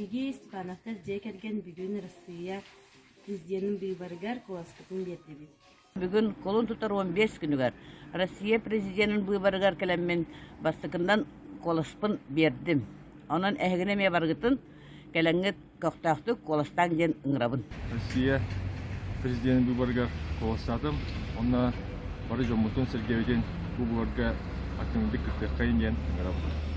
Биһиги Степановтар дьиэ кэргэн бүгүн Россия президенин быыбарыгар куоласпытын биэрдибит. Бүгүн кулун тутар 15 күнүгэр Россия президенин быыбарыгар кэлэммин бастакынан куоласпын биэрдим. Онон эһигини эмиэ барыгытын кэлэҥҥит көхтөөхтүк куоластааҥ диэн ыҥырабын. Россия президенин быыбарыгар куоластаатым. Онно бары дьоммутун-сэргэбитин бу быыбарга активныйдык кыттыаххайын диэн ыҥырабын.